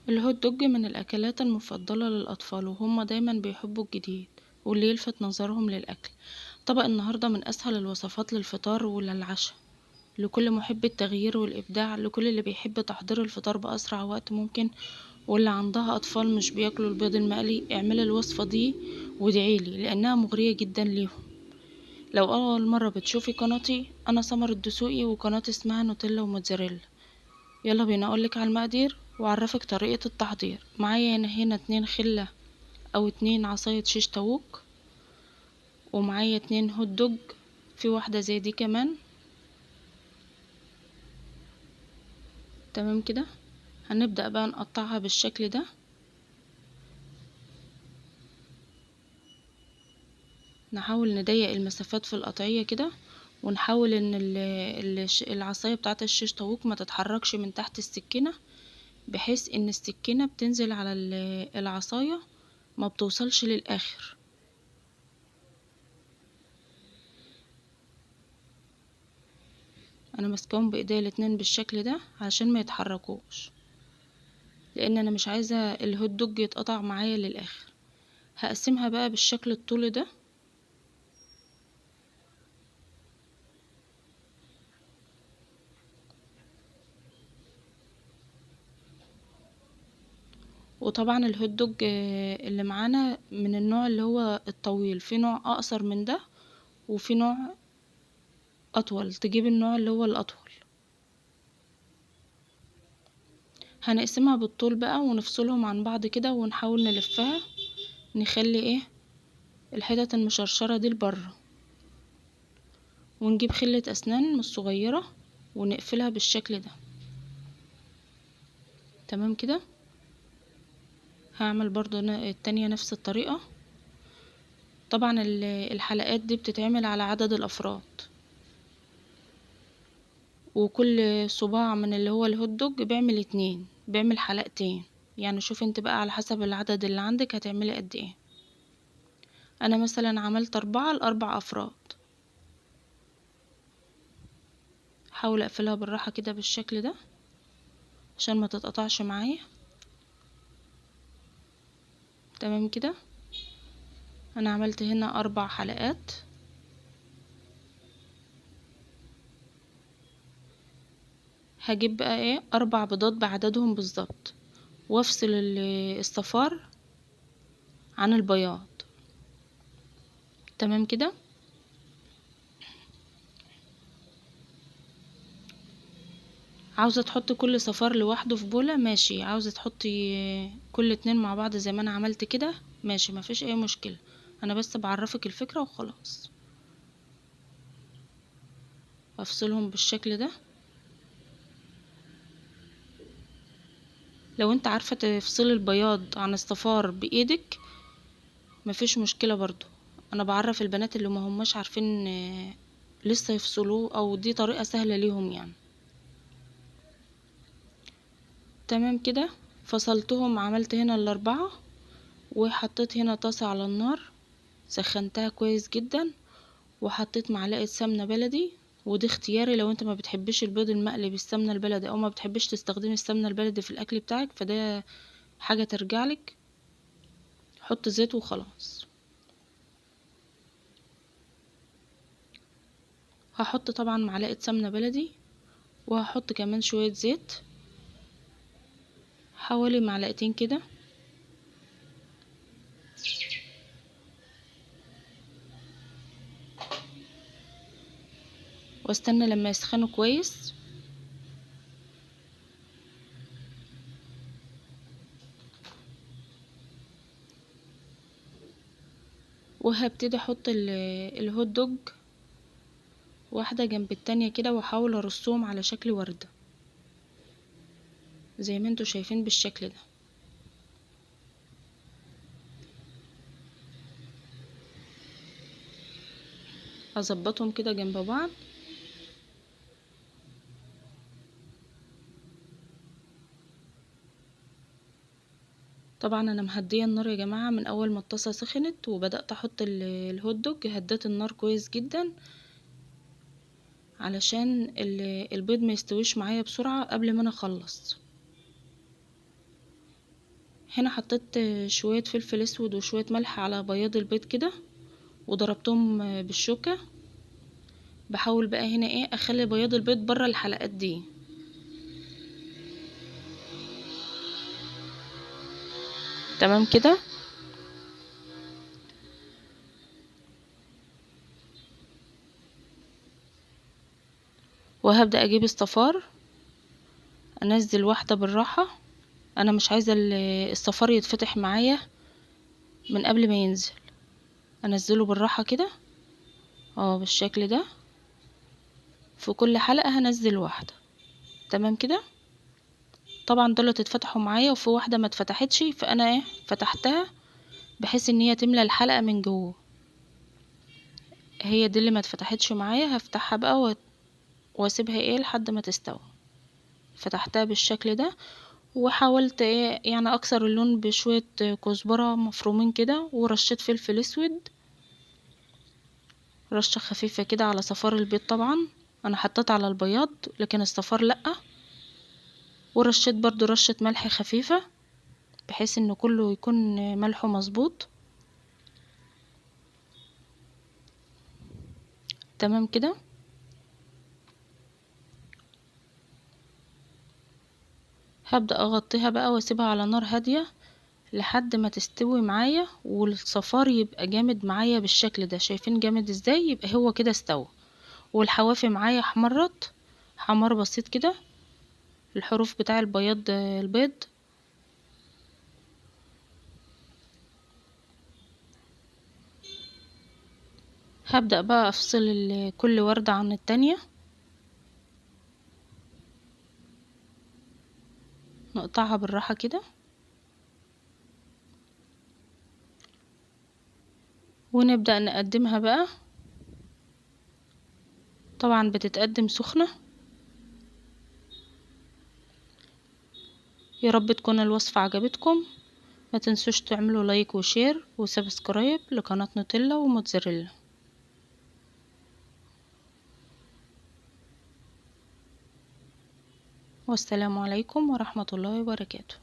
الهوت دوج من الأكلات المفضلة للأطفال، وهم دايما بيحبوا الجديد واللي يلفت نظرهم للأكل. طبق النهاردة من أسهل الوصفات للفطار وللعشاء، لكل محب التغيير والإبداع، لكل اللي بيحب تحضير الفطار بأسرع وقت ممكن، واللي عندها أطفال مش بياكلوا البيض المقلي. اعملي الوصفة دي وادعيلي لأنها مغرية جدا ليهم. لو أول مرة بتشوفي قناتي، أنا سمر الدسوقي وقناتي اسمها نوتيلا وموتزاريلا. يلا بينا أقولك على المقادير وأعرفك طريقة التحضير. معايا هنا 2 خلة أو 2 عصاية شيش طاووق، ومعايا 2 هوت دوج، في واحدة زي دي كمان. تمام كده. هنبدأ بقى نقطعها بالشكل ده. نحاول نضيق المسافات في القطعية كده، ونحاول ان العصاية بتاعت الشيش طاووق ما تتحركش من تحت السكينة، بحيث ان السكينة بتنزل على العصاية ما بتوصلش للآخر. انا ماسكاهم بايديا الاتنين بالشكل ده عشان ما يتحركوش، لان انا مش عايزة الهوت دوج يتقطع معايا للآخر. هقسمها بقى بالشكل الطولي ده. وطبعا الهوت دوج اللي معانا من النوع اللي هو الطويل، في نوع اقصر من ده وفي نوع اطول، تجيب النوع اللي هو الاطول. هنقسمها بالطول بقى ونفصلهم عن بعض كده، ونحاول نلفها نخلي الحتت المشرشرة دي لبره، ونجيب خلة اسنان من الصغيرة ونقفلها بالشكل ده. تمام كده. هعمل برضو التانية نفس الطريقة. طبعا الحلقات دي بتتعمل على عدد الافراد، وكل صباع من اللي هو الهوت دوج بيعمل 2، بيعمل حلقتين. شوف انت بقى على حسب العدد اللي عندك هتعملي قد ايه. انا مثلا عملت 4 لأربع افراد. حاول اقفلها بالراحة كده بالشكل ده عشان ما تتقطعش معايا. تمام كده. انا عملت هنا 4 حلقات. هجيب بقى 4 بيضات بعددهم بالظبط، وافصل الصفار عن البياض. تمام كده. عاوزة تحطي كل صفار لوحده في بولة ماشي، عاوزة تحطي كل 2 مع بعض زي ما انا عملت كده ماشي، ما فيش اي مشكلة. انا بس بعرفك الفكرة وخلاص. افصلهم بالشكل ده. لو انت عارفة تفصلي البياض عن الصفار بايدك مفيش مشكلة برضو، انا بعرف البنات اللي ما هماش عارفين لسه يفصلوه، او دي طريقة سهلة ليهم. تمام كده. فصلتهم، عملت هنا ال4، وحطيت هنا طاسة على النار سخنتها كويس جدا، وحطيت معلقة سمنة بلدي، ودي اختياري لو انت ما بتحبش البيض المقلي بالسمنة البلدي او ما بتحبش تستخدمي السمنة البلدي في الاكل بتاعك، فده حاجة ترجعلك. حط زيت وخلاص. هحط طبعا معلقة سمنة بلدي، وهحط كمان شوية زيت حوالي معلقتين كده. واستنى لما يسخنوا كويس. وهبتدي احط الهوت دوج واحدة جنب التانية كده، واحاول ارصهم على شكل وردة زي ما انتوا شايفين بالشكل ده. اظبطهم كده جنب بعض. طبعا انا مهديه النار يا جماعه من اول ما الطاسه سخنت وبدات احط الهوت دوج، هديت النار كويس جدا علشان البيض ما يستويش معايا بسرعه قبل ما انا اخلص. هنا حطيت شوية فلفل اسود وشوية ملح على بياض البيض كده، وضربتهم بالشوكة. بحاول بقى هنا ايه اخلي بياض البيض بره الحلقات دي. تمام كده. وهبدأ اجيب الصفار، انزل واحدة بالراحة. انا مش عايزة الصفار يتفتح معايا من قبل ما ينزل، انزله بالراحة كده بالشكل ده. في كل حلقة هنزل واحدة. تمام كده. طبعا دول اتفتحوا معايا وفي واحدة ما اتفتحتش، فانا فتحتها بحيث ان هي تملى الحلقة من جوه. هي دي اللي ما اتفتحتش معايا، هفتحها بقى واسيبها لحد ما تستوي. فتحتها بالشكل ده، وحاولت اكسر اللون بشوية كزبرة مفرومين كده، ورشيت فلفل اسود رشة خفيفة كده على صفار البيض. طبعا انا حطيت على البياض لكن الصفار لأ. ورشيت برضو رشة ملح خفيفة بحيث ان كله يكون ملحه مظبوط. تمام كده. هبدأ اغطيها بقى واسيبها على نار هادية لحد ما تستوي معايا، والصفار يبقى جامد معايا بالشكل ده. شايفين جامد ازاي؟ يبقى هو كده استوى. والحوافي معايا احمرت حمار بسيط كده، الحروف بتاع البياض البيض. هبدأ بقى افصل كل وردة عن التانية، نقطعها بالراحة كده، ونبدأ نقدمها بقى. طبعا بتتقدم سخنة. يا رب تكون الوصفة عجبتكم. ما تنسوش تعملوا like و share و subscribe لقناة نوتيلا وموتزاريلا. والسلام عليكم ورحمة الله وبركاته.